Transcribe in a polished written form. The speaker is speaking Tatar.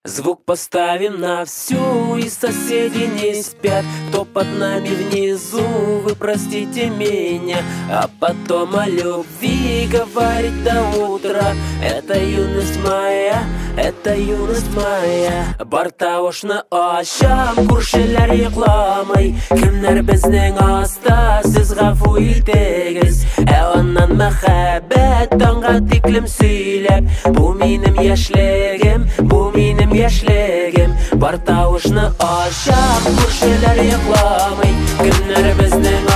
Звук поставим на всю, и соседи не спят. Кто под нами внизу, вы простите меня. А потом о любви говорить до утра. Это юность моя, это юность моя. Бар тавышны ачам, күршеләр йокламый. Кемнәр безнең аста, сез гафу итегез. Ә аннан мәхәббәт таңга тиклем сөйләп. Бу минем яшьлегем, бу минем яшьлегем. Бар тавышны ачам, күршеләр йокламый. Кемнәр безнең